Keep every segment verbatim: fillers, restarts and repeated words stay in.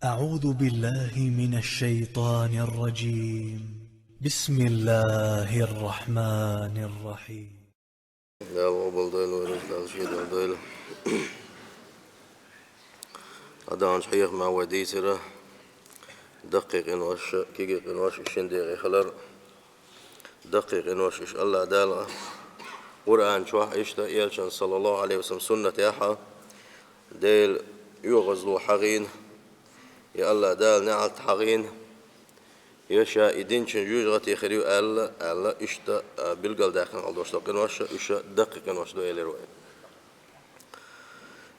أعوذ بالله من الشيطان الرجيم. بسم الله الرحمن الرحيم. Дала къобалдойла, вай Дала шедар дойла. ДӀадаханчу хьехамехь вай дийцира даккхий къинош, кегий къинош, уьш шина декъе хилар. Даккхий къинош уьш АллахӀ Дала Къуръан чохь, иштта элчан, саллаллаху Ӏалайхи ва саллам, суннатехь а, Делан оьгӀазло хьахийна, я АллахӀ Дала неӀалт хьахийна, я ша и динчун жоьжахати хир ю аьлла, аьлла, иштта, а, билгалдаьккхина хьал долуш долу къинош, уьш даккхий къинош ду элира вай.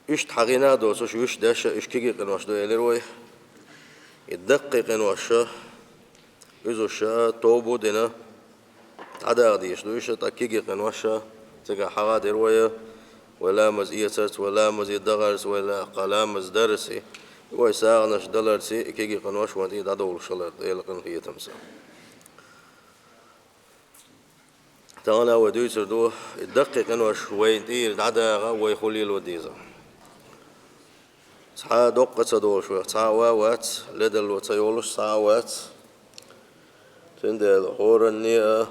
Иштта хьахийна а доцуш, уьш деш а, уьш кегий къинош ду элира вай. И даккхий къинош, иза уьш тоба а дина, дӀадаха дезаш ду уьш, ткъа кегий къинош, цигахь хьахадира вай, вай ламаз эцарца, вай ламазе дахарца, вай ла-, кха ламаз дарца, вай сагӀанаш даларца, и кегий къинош вайна тӀе дӀадовлуш хилар, Делан къинхетамца. Тахана вай дуьйцур ду, и даккхий къинош вайна тӀера дӀадаха, вай хӀун лело деза. Цхьа а доккха ца долуш вайх, цхьа а ва а вац, ледарло ца йолуш цхьа а вац. Цундела хӀоранне а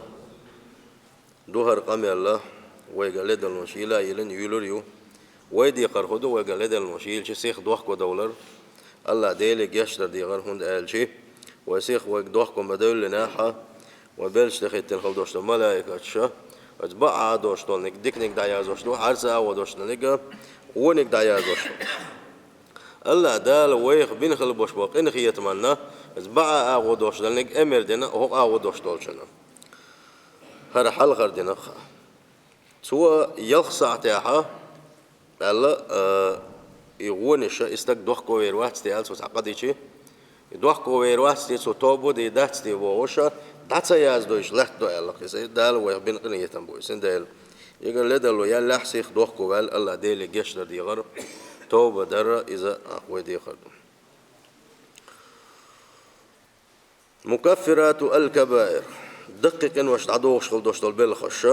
ду хӀара къамел, вайга ледарлонаш йила а йилина, юьйлур ю. Вай декхар хӀун ду, вайга ледарлонаш йилча сиха дохко довлар. АллахӀ Деле гечдар дехар, хӀунда аьлча вай сиха вайга дохко ма девллинехь, вай беллачу тӀехӀиттина хила долуш долу малайкаша, оцу бакъ агӀо долуш долниг диканиг дӀаяздеш ду, хьарца агӀо долуш долниг вониг дӀаяздеш ду. АллахӀ Дала вайх бина хила болуш болу къинхетаманна, оцу бакъ агӀо долуш долниг эмир дина, хӀокху агӀо долуш долчунна. ХӀара хьалхара динах а. Цо ялх сахьтехь аьлла, а, и вонаш, и стаг дохко вер вац те аьлла, цо цхьа къа дичи, и дохко вер вац те, цо тоба де дац те бохуш, дӀа ца яздойуш латто аьлла, кхин Дала вайх бина къинхетам бу, цундела. Эгар ледарло яьллехь сиха дохко ваьлла, АллахӀ Деле гечдар дехар, тоба дар, иза вай дехар ду. Мукаффирату аль-кабаир. Даккхий къинош дӀадохуш хила долуш долу белхаш.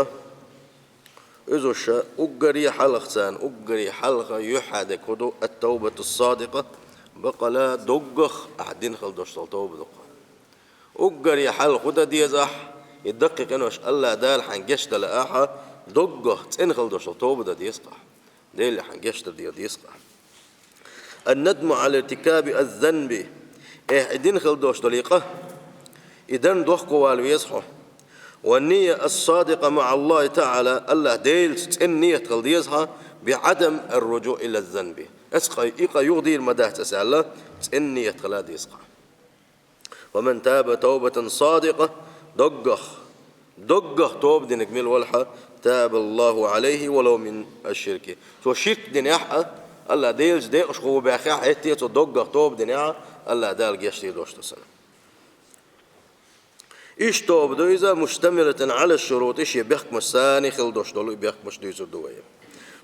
Иза уьш уггаре хьалха царна, уггаре хьалха юьхьӀаьржа дерг хӀун ду, ат-тавбату ссадикъа, бакъала доггах ахь дина хила долуш долу тоба ду-кх. Уггаре хьалха хӀун дан деза ахь, и даккхий къинош АллахӀ Дала хьайна гечдала ахь, доггах цӀена хила долуш долу тоба дан деза-кх ахь. Деле хьан гечдар дехар деза-кх. Ан-надму Ӏала иртикаби аз-занби. Эхь, и дина хила долуш долу и къа, и дарна дохко вала веза хьо. Ва ния ас-садикъа маӀа АллахӀи таӀала, АллахӀ Делаца цӀена ният хила деза хьан, би Ӏадам ар-руджуӀ ила аз-занби. Ас къа, и къа юхадийр ма дац ас аьлла, цӀена ният хила деза хьан. Ва ман таба тавбатан садикъа, доггах, доггах тоба динарг мила валахь, таба Аллаху Ӏалайхи ва лав мин аш-ширки. Цо ширк динехь а, АллахӀ Делаца декъашхо ву баьххехь а, хӀетте а цо доггах тоба динехь а, АллахӀ Дала гечдийр долуш ду цунна. Иштта тоба ду иза, муштамилатан Ӏала шурути, шен бехкамаш санна хила долуш долу и бехкамаш дуьйцур ду вай.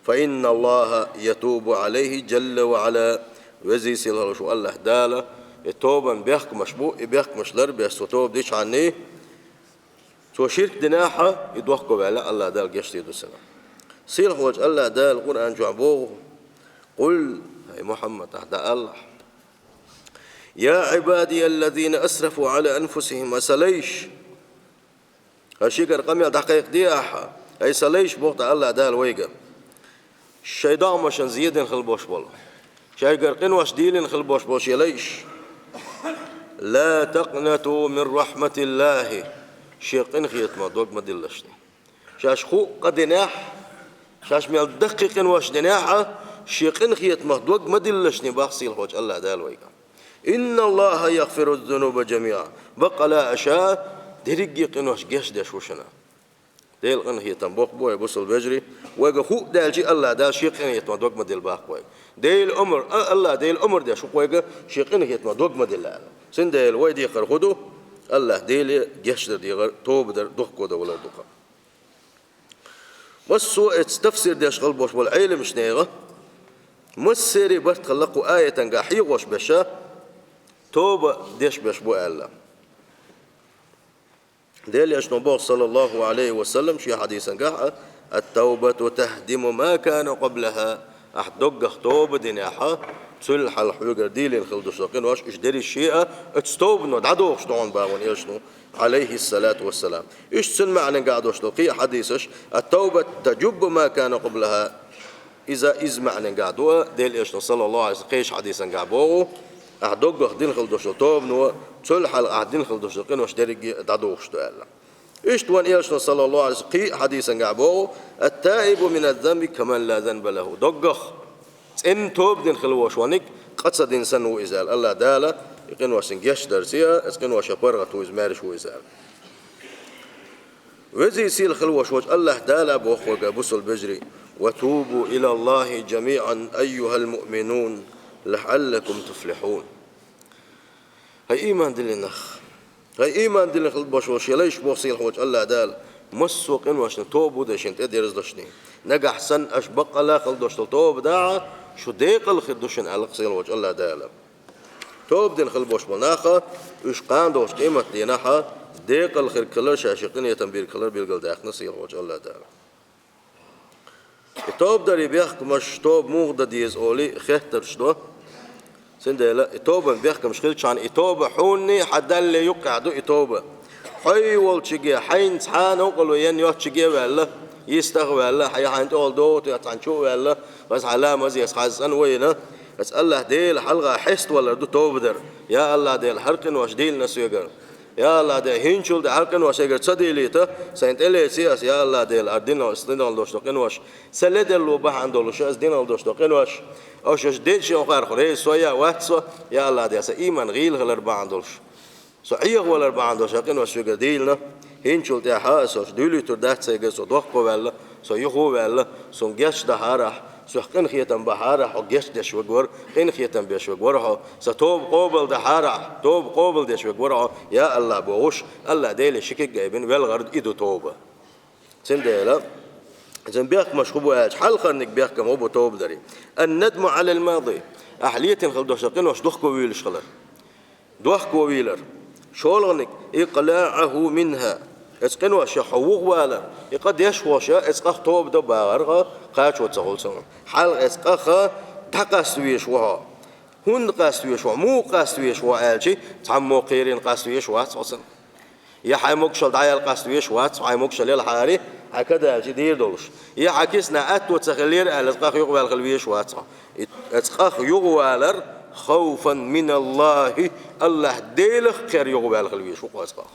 Фа инна Аллаха ятубу Ӏалайхи джалла ва Ӏала, везий сийлахь волуш волу АллахӀ Дала, и тобан бехкамаш бу, и бехкамаш лар беш цо тоба дичхьанний, цо ширк динехь а, и дохко ваьлла, АллахӀ Дала гечдийр ду цунна. Сийлахь волчу АллахӀ Дала Къуръан чохь боху: «Къул», хӀай Мухьаммад, ахь дӀаалахь: «Я Ӏибади аллазина асрафу Ӏала анфусихим», аса лайш, хӀара шегара къамел дӀакхайкхаде ахьа, ай сан лайш, боху тӀаккха АллахӀ Дала вайга. Шайн догӀмашна зен дина хила болуш болу, шайгара къинош дийлина хила болуш болу шен лайш. «Ла такънату мин рахматиллахи», шен къинхетамах дог ма диллалаш. Шаьш хӀуъа къа динехь, шаьш мел даккхий къинош динехь а, шен къинхетамах дог ма диллалаш, боху сийлахь волчу АллахӀ Дала вайга. «Инна Аллаха ягъфиру ззунуба джамиӀа». Баккъала аша дерриге а къинош гечдеш ву шуна. Делан къинхетам боккха бу, ай бусалба вежарий. Вайга хӀуъа даьлча а АллахӀ Дала шен къинхетамах дог ма дилла боху вайга. Делан омра, а, АллахӀ Делан омра деш ву вайга шен къинхетамах дог ма дилла аьлла. Цундела вай декхар хӀун ду? АллахӀ Деле гечдар дехар, тоба дар, дохко дан валар ду-кх. Массо а эцу тафсир деш хила болуш болу Ӏеламнехан, массеран барт хилла кху аятангахь хьехош беша, тоба деш беш бу аьлла. Делан Элчано боху, саллаллаху Ӏалайхи ва саллам, шен хьадисангахь а: «Ат-тавбату тахдиму ма кана къаблаха». Ахь доггах тоба динехь а, Цул хьалха хьоьгара дийлина хила долуш долу къинош, уьш дерриш а оцу тобано дӀадохуш ду хьуна боху вайн Элчано, Ӏалайхиссалату вассалам. Иштта цуьнан маьӀнехь а долуш долу кхин а хьадисаш: «Ат-тавбату таджуббу ма кана къаблаха». Иза, иза маьӀнехь а ду, Делан Элчано, саллаллаху Ӏалайхи ва саллам, кхечу хьадисехь а боху: «Ахь доггах дина хила долуш долу тобано, цул хьалха ахь дина хила долуш долу къинош дерриге а дӀадохуш ду», аьлла. Иштта вайн Элчано, саллаллаху Ӏалайхи ва саллам, кхин а хьадисехь а боху: «Ат-таибу мина з-занби каман ла занба лаху». Доггах цӀена тоба дина хила волуш верг, къа ца дина санна ву иза аьлла. АллахӀ Дала и къинош цуьнга гечдарца а, оцу къиношан паргӀат ву иза, маьрша ву иза аьлла. Веза-сийлахь хила волуш волчу АллахӀ Дала боху вайга, бусалба вежарий: «Ва тубу ила ЛлахӀи жамиӀан айюхӀал муъминун, лаӀаллакум туфлихьун». ХӀай ийман диллина нах! ХӀай ийман диллина хила болуш волу шен лайш, боху сийлахь волчу АллахӀ Дала, массо а къиношна тоба а деш, шена тӀедерзадеш дерг. Нагахь санна аша баккъалла а хила долуш долу тоба дахь, шу декъала хир ду шуна аьлла сийлахь волчу АллахӀ Дала. Тоба дина хила болуш болу нах, уьш кхана долчу къематдийнахь декъала хир хилар, шаьш шайн къинхетам бийр хилар билгалдаьккхина сийлахь волчу АллахӀ Дала. И тоба даран бехкамаш, тоба муха дан деза олий, хеттарш до. Цундела и тобан бехкамаш хилчхьана, и тоба хьуна а, хьан Далла а юккъехь ду и тоба. Хьо волчуьнга, хьайна цхьа новкъарло йина йоцчуьнга а ваьлла, йистах а ваьлла, хьайн тӀехула догӀу а тоьхна, цхьаьна чу а ваьлла, аса хьан ламаз а аса, хьайна цӀанвайна, аса АллахӀ Делан хьалха хьеставалар ду тоба дар. Я АллахӀ Дела, хӀара къинош дийлина соьгара. Я АллахӀ Дела, хӀинцачул тӀаьхьа хӀара къинош соьгара ца дийлийта, сайна тӀелеца аса, я АллахӀ Дела, хӀара динал-, динал долуш долу къинош, сан ледарло бахьана долуш, аса динал долуш долу къинош, аша, аша ден шен гӀарх реза со а вац со, я АллахӀ Дела, сан ийман гӀийла хилар бахьана долуш, со Ӏехавалар бахьана долуш хӀара къинош соьгара дийлина, хӀинцачул тӀаьхьа аса аша дуьйлуьйтур дац сайгара, со дохко а ваьлла, со юха а ваьлла, суна гечдахьара ахь, сох къинхетам бахьара ахь, хьо гечдеш верг вара, къинхетам беш верг вара хьо, сан тоба къобалдахьара ахь, тоба къобалдеш верг вара хьо, я АллахӀ бохуш, АллахӀ Деле ши куьг а айбина велхар и ду тоба. Цундела, цуьнан бехкамаш хӀун бу аьлча, хьалхарниг бехкам хӀун бу тоба даран? Ан-надму Ӏалал мади. Ахь летийна хила долуш долу къинош дохко вуьйлуш хилар. Дохко вуьйлар. ШолгӀаниг, икълаӀуху минха. Оцу къиношах хьо вухавалар. И къа деш волуш, оцу къах тоба дан бахар хьо, кхачо ца хуьлу цунах. Хьалха оцу къах дӀакъаста везаш ву хьо. ХӀунда къаста везаш ву хьо, муха къаста везаш ву хьо аьлча, цхьаммо кхерина къаста везаш вац хьо цунах. Я хьайн могушалла дӀаяла къаста везаш вац, хьайн могушалла елахьара, хьайн ка даьлча дийр долуш. Я хьан киснахь аьтто ца хиллера аьлла, оцу къах юхаваьлла хила везаш вац хьо. И, оцу къах юхавалар, хавфан миналлахӀи, АллахӀ Делах кхер юхаваьлла хила везаш ву хьо оцу къах.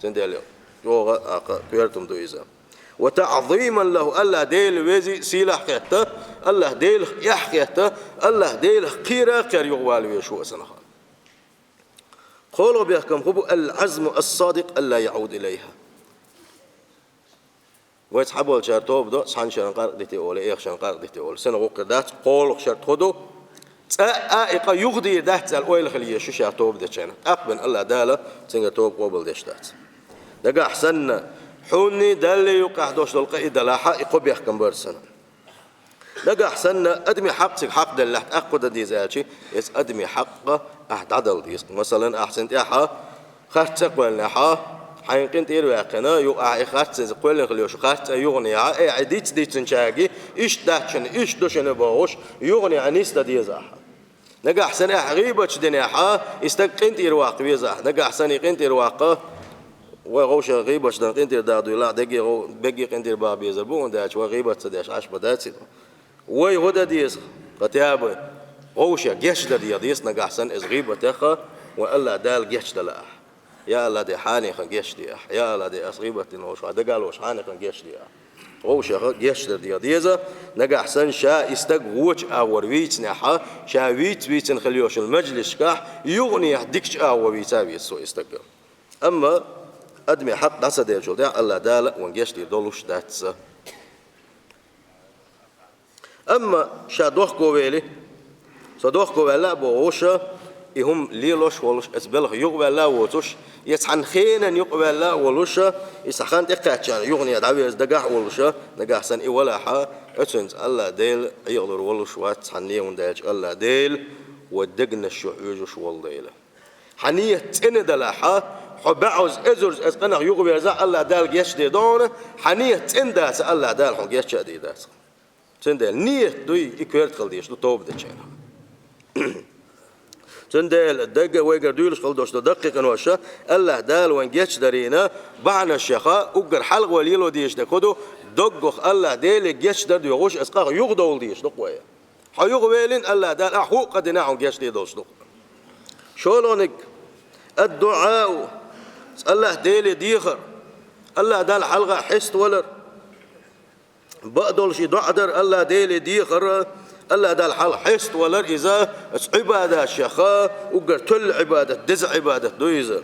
Цундела чӀогӀа а кхо коьртам ду иза. Ва таӀзиман лахӀу, АллахӀ Дела веза-сийлахь хетта, АллахӀ Делах эхь хетта, АллахӀ Делах кхера кхер юхавала везаш ву аса нах. КхоалгӀа бехкам хӀун бу? Ал-Ӏазму ас-садикъ алла яӀуда илайхӀа. Вай цхьаболчара тоба до, цхьана шарна къаркъа дите олу, эха шарна къаркъа дите олу. Сенах гӀуллакх дац, кхоалгӀа шарт хӀун ду? ЦӀа а и къа юхадийр дац аьлла ойла хила еза шу ша тоба дечарна. ТӀаккха бен АллахӀ Дала цуьнгара тоба къобалдеш дац. Нагахь санна, хьуна а Далла а юккъехь долуш долу къа и далахь, и кхо бехкам бара цуьнан. Нагахь санна, адамийн хьакъ цига хьакъ делахь, тӀаккха хӀун дан деза аьлча, иза адамийн хьакъ ахь дӀадала деза. Масалан, ахь цунна тӀехь харц цӀа кхоьллинехь, хьайна къинтӀера а ваьккхина, юха ахь и харц, иза кхоьллина хила йолуш харц цӀа юханехь, э, хьайн диц дийцинчаьрга, иштта дац шуна, иштта ду шуна бохуш, юханехь нисдан деза ахь. Нагахь санна ахь гӀийбаташ динехь, и стаг къинтӀера ваккха веза ахь. Нагахь санна и къинтӀера ваккха, вай гӀовша гӀийбаташ дан къинтӀера даха дуйла, дегге гӀов-, дегге къинтӀера баха безар бу, хӀунда аьлча вай гӀийбат ца деш Ӏаш ма дац и. Вай хӀун дан деза, кхатаба, гӀовша гечдар деза, нагахь санна иза гӀийбатех вай АллахӀ Дала гечдала ахь. Я АллахӀ Де, хьанехана гечде ахь. Я АллахӀ Де, ас гӀийбат дина волуш, хьан дагахь волуш, хьанехана гечде ахь. ГӀовшех гечдар деза, нагахь санна ша и стаг вочу агӀор вийцинехь, ша вийца-вийцина хила йолуш йолу маьжлисашкахь, юханехь дикачу агӀор вийца а веза цо и стаг. Амма адамийн хьакъ дӀа ца деллачул тӀаьхьа АллахӀ Дала вайна гечдийр долуш дац. Амма ша дохко вели, со дохко ваьлла а бохуш, и хӀума лелош а волуш, оцу белхан юкъаваьлла а воцуш, я цхьана хенан юкъаваьлла а волуш, и цхьа хан тӀекхаьчча юхане дӀаверза дагахь а волуш, нагахь санна и валахь, оцуьнца АллахӀ Дела Ӏехалур волуш вац цхьанне, хӀунда аьлча АллахӀ Дела вай дегнаш чу хьоьжуш волу Дела. Хьан ният цӀена далахь, хьо баьӀаза, эзарза оцу къинах юхаверзахь, АллахӀ Дала гечдийр ду хьуна, хьан ният цӀена дац, АллахӀ Дала хьуна гечдийр дац. Цундела ният дуй, и коьрта хила дезаш ду тоба дечарна. Цундела даггара вайгара дуьйлуш хила долуш ду даккхий къинош, АллахӀ Дала вайна гечдарийна бахьанаш яха, уггар хьалха вай лело дезаш дерг хӀун ду, доггах АллахӀ Деле гечдар доьхуш, аса къаха юхадовла дезаш ду-кх вай. Хьо юхавелина, АллахӀ Дала ахьа хӀуъа къа дина хьуна гечдийр долуш ду-кх. ШолгӀаниг, ад-дуӀау, АллахӀ Деле дехар, АллахӀ Далла хьалха хьеставалар. Бакъдолуш и доӀа дар, АллахӀ Деле дехар, АллахӀ Далла хьалха хьеставалар иза, аса Ӏибадатех уггар тоьлла Ӏибадат, деза Ӏибадат ду иза.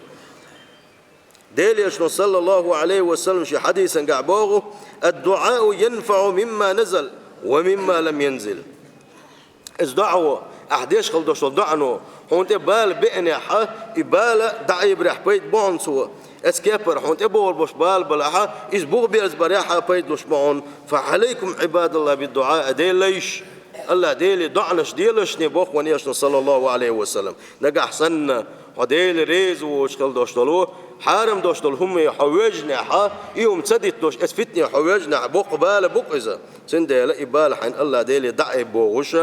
Делан Элчано, саллаллаху Ӏалайхи ва саллам, шен хьадисангахь боху: «Ад-дуӀау янфаӀу мимма назал ва мимма лам янзил». Иза доӀа, ахьа деш хила долуш долу доӀано, хьуна тӀе бала беанехь, и бала дӀаайбарехь пайда бу хьуна цо. Оцу кеппара хьуна тӀе богӀур болуш бала балахь, иза бух берзабарехь пайда луш бу хьуна. «Фа Ӏалайкум, Ӏибадаллахь, бид-дуӀа», Делан лайш. АллахӀ Деле доӀанаш делашне, боху вайн Элчано, саллаллаху Ӏалайхи ва саллам. Нагахь санна хьо Дела реза воцуш хила долуш долу, хьарам долуш долу хӀумане хьо вежнехь, и хӀума ца дитталуш, оцу фитне хьо вежнехь, боккха бала бу-кх иза. Цундела и бала хьайна АллахӀ Деле дӀаайба бохуш,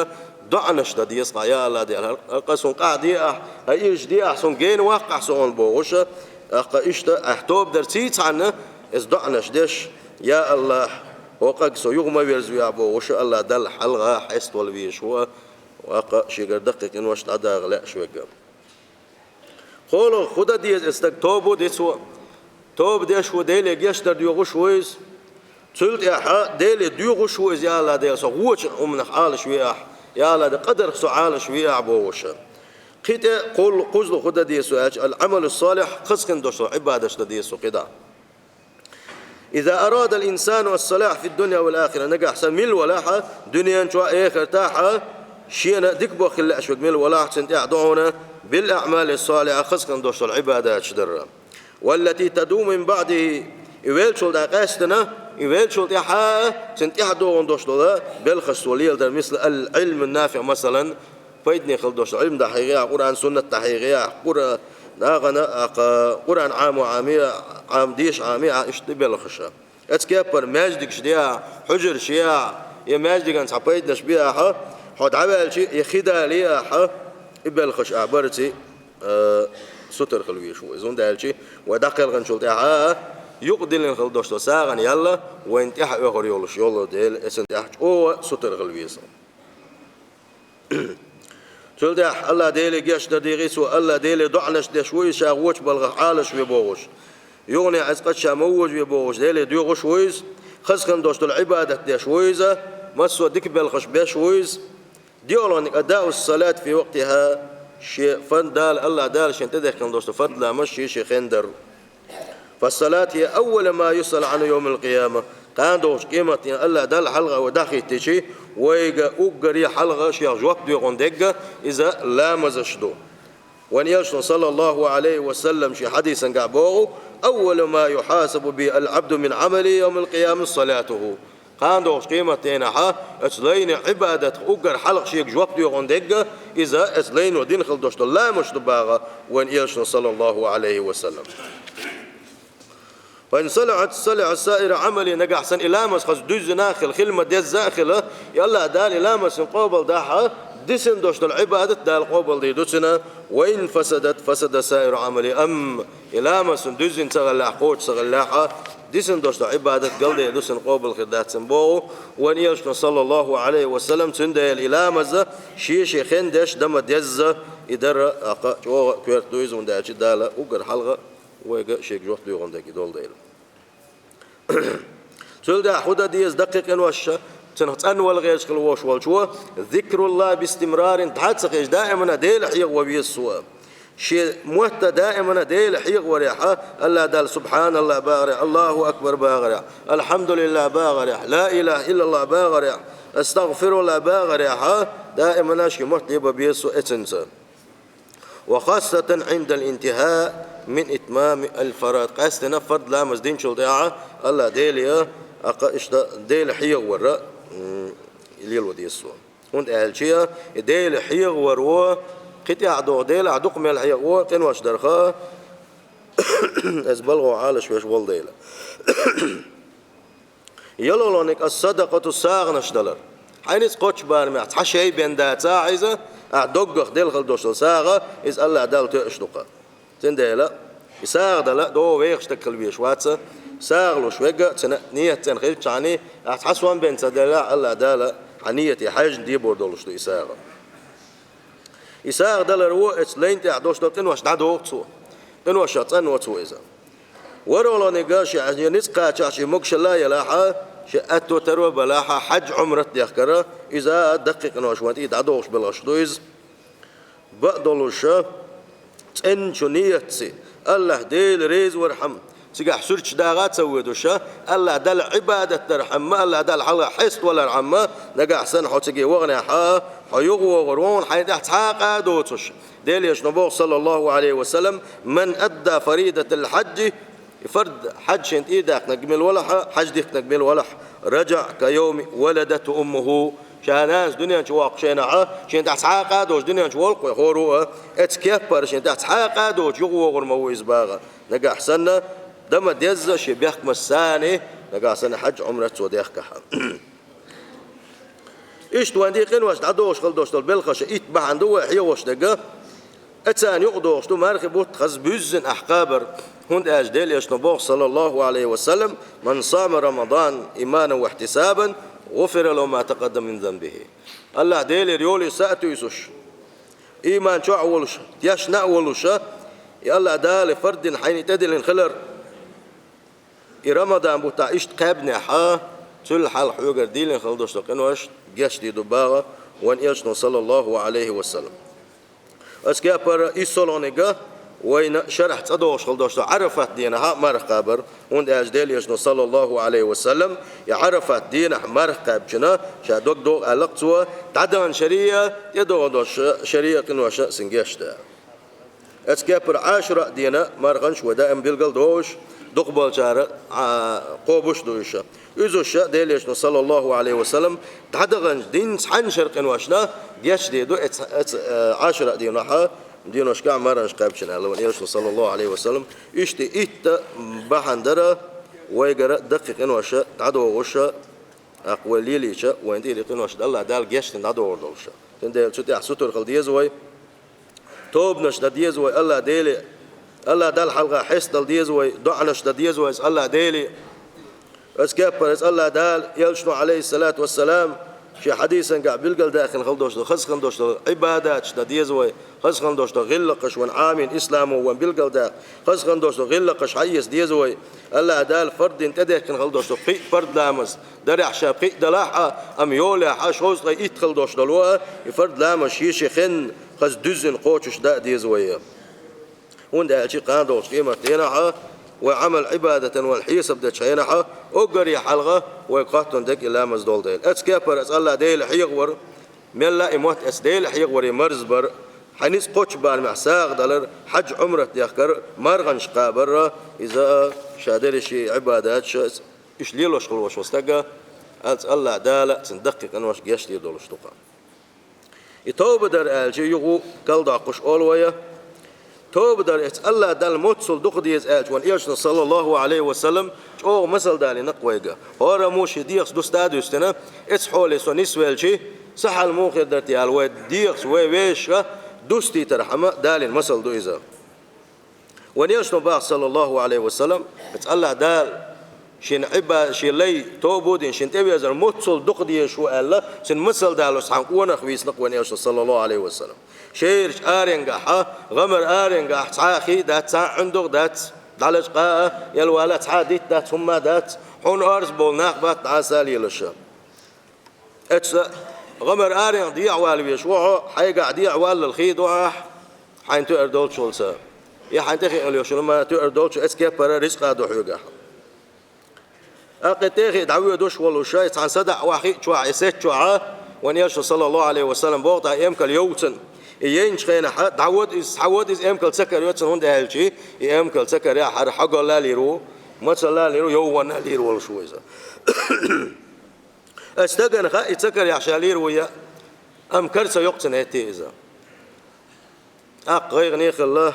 доӀанаш дан деза хьо: «Я АллахӀ Дела, хӀара къа суна къахьде ахь, хӀара ирча де ахь, суна гена ваккха ахь со хьуна», бохуш. ТӀаккха иштта ахь тоба дар ций цхьанна, иза доӀанаш деш: «Я АллахӀ, хӀокху къаг со юха ма вирзавехь», бохуш, АллахӀ Далла хьалха хьеставала везаш ву, тӀаккха шегара даккхий къинош дӀадаха лаьаш верг. КхоалгӀа хӀун дан деза, и стаг тоба деш ву, тоба деш ву, Деле гечдар доьхуш ву иза. Цул тӀаьхьа Деле доьхуш ву иза: «Я АллахӀ Дела, со вочу хӀуманах Ӏалашве ахь, я АллахӀ Дела, къадарх со Ӏалашве ахь», бохуш. Кхин тӀе кхул-, кхузлуг хӀун дан деза аьлча, ал-Ӏамалу салихь, хаза хин долуш долу Ӏибадаташ дан деза кхидӀа. «Иза арада ал-инсану ас-салахь фид-дунья вал-ахира», нагахь санна мила валахь, дуьнен чохь а, эхартахь а, шена дика боху хила лаьаш верг мила валахь, цунна тӀехь ду хьуна: «Бил-аӀмали салихьа», хаза хин долуш долу Ӏибадаташ дар. «Валлати тадуму мин баӀдихи», и веллачул тӀаьхьа къаьстина, и веллачул тӀаьхьа а, цунна тӀаьхьа догӀун долуш долу белхаш цо леладар, мисла, ал-Ӏилмун-нафиӀ, масалан, пайдане хила долуш долу Ӏилма дӀахьехьа, Къуръан, суннат дӀахьехьа, Къура-, нахана, а, кха-, Къуръан Ӏамо Ӏаме, Ӏам-, деша Ӏаме, а, иштта белхаш. Оцу кеппара маьждигаш де ахь, хьуьжарш е ахь, я маьждиган цхьа пайданаш бе ахь, хьо дӀаваьлча, я хи дале ахь, и белхаш ахь барций, а, сутара хила везаш ву иза. ХӀунда аьлча вай дӀакхелхинчул тӀаьхьа а, юкъадиллина хила долуш долу сагӀана ял вайна тӀаьхьа оьхур йолуш йолу дела, эцан тӀаьхьа чӀогӀа сутара хила веза. Цул тӀаьхьа АллахӀ Деле гечдар дийгӀи цо, АллахӀ Деле доӀанаш деш ву иза, ша вочу балхах Ӏалашве бохуш. Юхане иза къа ша ма вожаве бохуш, Деле доьхуш ву иза, хаза хин долуш долу Ӏибадат деш ву иза, массо а дика белхаш беш ву иза. ДиълагӀниг, адаъус-салат фи вакътиха, шен фан-, Дала, АллахӀ Дала шен тӀедехкина долуш долу фард ламаз шен-шен хен дар. «Фас-салат хия аввалу ма юсъалу Ӏанху явмал-къияма». Кхана догӀучу къематдийнахь АллахӀ Далла хьалха вай дӀахӀиттича, вайга уггаре хьалха шех жоп доьхун дерг иза ламазаш ду. Вайн Элчано, саллаллаху Ӏалайхи ва саллам, шен хьадисангахь боху: «Аввалу ма юхьасабу бихи ал-Ӏабду мин Ӏамалихи явмал-къияма салатуху». Кхана догӀучу къематдийнахь оцу лайне Ӏибадатах уггар хьалха шега жоп доьхун дерг иза, оцу лайно дина хила долуш долу ламазаш ду боху вайн Элчано, саллаллаху Ӏалайхи ва саллам. «Ва ин салахьат салахьа саиру Ӏамалихи», нагахь санна и ламаз хаза дуьззина а хила, хила ма-дезза а хила, и АллахӀ Дала и ламаз шен къобал дахь, дисина долуш долу Ӏибадат Дала къобал дийр ду цуьнан. «Ва ин фасадат фасада саиру Ӏамалихи». Амма и ламаз шен дуьззина ца хилахь, кхочуш ца хилахь, дисина долуш долу Ӏибадат галдер ду цуьнан, къобал хир дац цуьнан боху вайн Элчано, саллаллаху Ӏалайхи ва саллам. Цундела и ламаз шен-шен хен деш дан ма-дезза, и дар а кха чӀогӀа коьрта ду иза, хӀунда аьлча Дала уггар хьалха вайга шега жоп доьхун дерг и долу дела. Цул тӀаьхьа хӀун дан деза даккхий къинош, цунах цӀанвала гӀерташ хила вовш волчо? «ЗикруллахӀи бистимрарин», дӀа а ца хезаш, даимана Дела хьехаво веза цо. Шен мотт а даимана Дела хьехаварехь, АллахӀ Далла «СубхьаналлахӀ» бахарехь, «АллахӀу акбар» бахарехь, «АлхьамдулиллахӀ» бахарехь, «Ла илахӀа иллаллахӀ» бахарехь, «АстагӀфируллахӀ» бахарехь, даимана шен мотт леба беза цо эцинца. «Ва хассатан Ӏиндал интихаи мин итмамил фарад». Къаьстина фард ламаз динчул тӀаьхьа АллахӀ Деле, а кха иштта Дела хьехавар, м, лело деза цо. ХӀунда аьлча и Дела хьехавар ву, кхин тӀаьхьа догӀу Делахь дукха мел хьехаво, къинош дарх, иза балхо Ӏалашвеш волу дела. ЙолалгӀаниг, ас-садакъату, сагӀанаш далар. Хьайна иза кхоччу барамехь цхьа шай бен дацахь иза, Ахь доггах делла хила долуш долу сагӀа, иза АллахӀ Далла тоьуш ду-кх. Цундела и сагӀа дала догӀу вехаш стаг хила везаш вац, сагӀа луш верг а, цуьнан нийят цӀена хилчахьана, ахь цхьа сом бен ца делла, АллахӀ Дала хьан нийяте хьаьжна дебор долуш ду и сагӀа. И сагӀа далар ву, эцу лайна тӀехь долуш долу къинош дӀадоху цо, къиношах цӀанво цо иза. ВорхӀалгӀаниг а шен ницкъ кхачахь, шен могушалла а елахь, шен аьтто таро а белахь, хьаьж-Ӏумрат дехкара, иза даккхий къинош вайна тӀе дӀадохуш белхаш ду иза. Бакъдолуш, цӀеначу нийятца, АллахӀ Дела реза вархьама, цигахь суьрташ дагӀа а ца воьдуш, АллахӀ Далла Ӏибадат дархьама, АллахӀ Далла хьалха хьеставалархьама, нагахь санна хьо цига ваханехь, хьо юхавогӀур ву хьуна хьайна тӀехь цхьа а къа а доцуш. Делан Элчано боху, саллаллаху Ӏалайхи ва саллам: «Ман адда фаридатал хьаджи», и фард хьаьж шена тӀе а даьккхинарг мила валахь, хьаьж дихкинарг мила валахь, «раджаӀа ка йовми валадатху уммуху». Ша нанас дуьнен чу воккхучу хенахь, шена тӀехь цхьа а къа а доцуш дуьнен чу волу-кх вай хӀора а, эцу кеппара шена тӀехь цхьа а къа а доцуш юхавогӀур ма ву иза боху. Нагахь санна, дан ма дезза шен бехкамашца санна, нагахь санна хьаьж-Ӏумрат цо дехкахь. Иштта вайна тӀе къинош дӀадохуш хила долуш долу белхаш итт бахьана ду вай хьехош дерг. Царна юкъа догӀуш ду мархи бутт хаза буьззина ахь кхабар, хӀунда аьлча Делан Элчано боху, саллаллаху Ӏалайхи ва саллам: «Ман сама Рамадана иманан ва ихьтисабан, гӀуфира лаху ма такъаддама мин занбихи». АллахӀ Делера йоле са а туьйсуш, иман чохь а волуш, тешна а волуш, и АллахӀ Дала фард дина хьайна и тӀедиллина хилар, и Рамадан бутт иштта кхаьбнехь, цул хьалха хьоьгара дийлина хила долуш долу къинош гечдийр ду боху вайн Элчано, саллаллаху Ӏалайхи ва саллам. Оцу кепара иссолгӀаниг а вайна шарахь цӀа догӀуш хила долуш долу Ӏарафат дийнахь а марха кхабар, хӀунда аьлча Делан Элчано, саллаллаху Ӏалайхи ва саллам, и Ӏарафат дийнахь марха кхаьбчина ша дог догӀу аьлла-кх цо, дӀадаханчу шариӀа, тӀедогӀун долуш шариӀа къинош а цуьнан гечдара. Оцу кепара Ӏашура дийнан марханаш вай даим билгал догӀуш, дукхахболчара, а, кхобуш а ду уьш. Уьш а Делан Элчано, саллаллаху Ӏалайхи ва саллам, дӀадаханчу дийнан цхьана шарахь къиношна гечдийр ду, эц-, эц-, э, Ӏашура дийнахь, дийнашкахь марханаш кхаьбчина аьлла вайн Элчано, саллаллаху Ӏалайхи ва саллам. Иштта итт бахьана дара вайгара даккхий къинош дӀадохуш, тӀаккха вай лелийча, вайна тӀера къинош АллахӀ Дала гечдина дӀадохур долуш. Цундела цу тӀехь сутара хила деза вай. Тобанаш дан деза вай АллахӀ Деле, АллахӀ Далла хьалха хьестадала деза вай, доӀанаш дан деза вай АллахӀ Деле. Оцу кеппара АллахӀ Дала, Элчано, Ӏалайхиссалату вассалам, шен хьадисангахь билгалдаьккхина хила долуш долу, хаза хила долуш долу Ӏибадаташ дан деза вай, хаза хила долуш долу гӀиллакхаш вайн Ӏамийна исламо вайна билгалдаьккхина, хаза хила долуш долу гӀиллакхаш хьаэца деза вай. АллахӀ Дала фард дина тӀедехкина хила долуш долу пхиъ фард ламаз, дарехь ша пхиъ далахь а, амма йолехь а шовзткъе итт хила долуш долу а, и фард ламаз шен-шен хенна хаза дуьззина кхочуш дан а деза вай. ХӀунда аьлча кхана долчу къематдийнахь а, вай Ӏамал-Ӏибадатан вайна хьесап дечу хенахь а, уггаре хьалха вайга хоттун дерг и ламаз долу дела. Оцу кепара АллахӀ Деле хьехавар, мелла а и мотт, оцу Деле хьехаваре марзбар, хьайн ницкъ кхоччу барамехь сагӀа далар, хьаьж-Ӏумрат дехкар, марханаш кхабар, иза а ша дерриш а Ӏибадаташ, уьш лелош хила волуш волу стаг а, оцу АллахӀ Дала цуьнан даккхий къинош гечдийр долуш ду-кх. И тоба дар аьлча, юха калдоккхуш олу вай. Тоба дар оцу АллахӀ Далла моццул дукха деза аьлча, вайн Элчано, саллаллаху Ӏалайхи ва саллам, чӀогӀа масал далийна-кх вайга. ХӀораммо шен дегӀаца дустар а дуьстина, оцу хьоле со нисвелча, сан хьал муха хир дара те аьлла, вай дегӀаца вай вешан дустийтархьама далийна масал ду иза. Вайн Элчано боху, саллаллаху Ӏалайхи ва саллам, оцу АллахӀ Дала шен Ӏиба-, шен лай тоба дина, шен тӀевезар моццул дукха дезаш ву аьлла, цуьнан масал далош цхьана къонах вийцина-кх вайн Элчано, саллаллаху Ӏалайхи ва саллам. Шерачу аренгахь, гӀамар аренгахь цхьа а хи дац, цхьа а ӀуьндагӀ дац, дӀалачкъа а, ялвала цхьа а дитт дац, хӀумма дац, хьуна орца болу нах бац дӀаса а лелаш. Оцу гӀамар аренга дехьавала везаш ву хьо, хьайгахь дехьаваллал хи ду ахь, хьайна тоьар долчул ца. Я хьайна тӀехиъна лелаш волу ма тоьар долчул, оцу кеппара рицкъа ду хьоьгахь. ТӀаккха и тӀехиъна дӀавоьдуш волуш, и цхьана садаӀа вахи чохь, и сеца чохь, вайн Элчано, саллаллаху Ӏалайхи ва саллам, боху тӀаккха эмкал йовцан. И яйначу хенахь, дӀавода иза, схьавода иза, эмкал ца карайо цунна, хӀунда аьлча, и эмкал ца карахь, хӀара хьогалла а лийр ву, мацалла а лийр ву, йовхонна а лийр волуш ву иза. Оцу стагана хаьа, и ца карахь ша лийр ву яа, амма кара ца йоккху цуьнан хӀетте иза. ТӀаккха гӀайгӀане а хилла,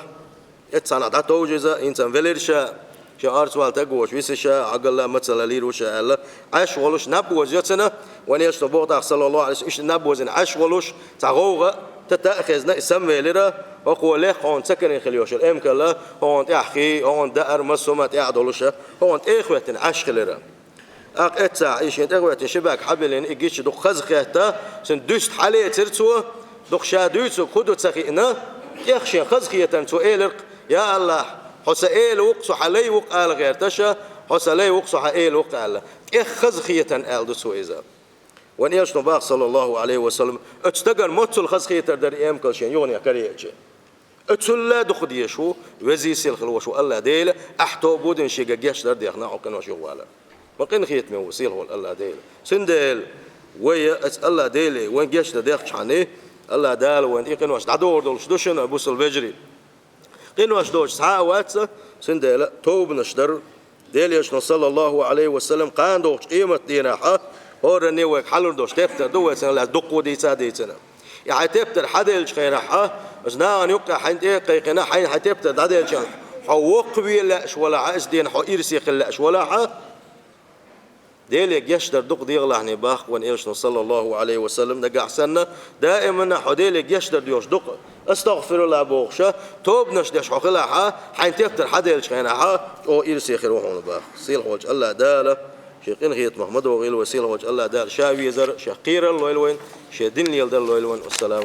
эццахь дӀатовжа иза, хӀинца велира ша, шен орцавала стаг воцуш висира ша, хьогалла а мацалла а лийр ву ша аьлла, Ӏаш волуш наб вазайо цунна, вайн Элчано боху тӀаккха, саллаллаху Ӏалайхи ва саллам, иштта наб вазина Ӏаш волуш, цхьа гӀовгӀа а, Та-, та а хезна, и самавелира, хӀокхо лех хьуна ца карийна хила йиш яра, эмкала хьуна тӀехьа хи, хьуна даар, массо а ма тӀехьа долуша, хьуна тӀехӀоьттина Ӏаш хилира. ТӀаккха эццахь и шен тӀехӀоьттина ши бӀаьрг хьабиллина, и гича дукха хазахетта, цуьнан дуьста хьалецира цо, дукха ша дуьйцург хӀун ду ца хиъна, тӀех шен хазахетарна цо элира-кх: «Я АллахӀ, хьо сан эла ву-кх, со хьан лай ву-кх ала гӀерташ, хьо сан лай ву-кх, со хьан эла ву-кх», аьлла. ТӀех хазахетарна аьлла ду цо иза. Вайн элчано боху, саллаллаху Ӏалайхи ва саллам, оцу стагана моццул хазахетар дара и эмкал шен юханехь караеъча. Оццул а дукха дезаш ву, везий сийлахь волуш волу АллахӀ Дела, ахь тоба дина шега гечдар дехна хьо къинош юхавалар. Ма къинхетаме ву сийлахьчу АллахӀ Дела. Цундела вай оцу АллахӀ Деле вайн гечдар дехчахьана, АллахӀ Дала вайна и къинош дӀадохур долуш ду шуна, бусалба вежарий. Къинош доцуш цхьа а вац, цундела тобанаш дар. Делан элчано, саллаллаху Ӏалайхи ва саллам, кхана догӀучу къематан дийнахь хӀоранна вайга хьалур долуш тептар ду, вай цунах лаьцна дуккха а дийца а дийцина. И хьайн тептар хьаделлачу хенахь, оцу нахана юккъехь хьайна тӀе а кхайкхина, хьайна хьайн тептар дӀаделлачу хенахь, хьо воккхаве лаьаш валахь а, иза дина хьо ирсе хила лаьаш валахь а, Деле гечдар дукха дегӀалахьний боху вайн элчано, саллаллаху Ӏалайхи ва саллам, нагахь санна, даиманна хьо Деле гечдар доьхуш дукха, астагӀфируллахӀ бохуша, тобанаш деш хьо хилахь а, хьайн тептар хьаделлачу хенахь, чӀогӀа ирсе хир ву хьуна боху. Сийлахьчу АллахӀ Дала шен къинхетамах ма догӀийла вай, сийлахьчу АллахӀ Дала ша везар, шех кхерар лойла вайна, шен дин леладар лойла вайна. Вассалам.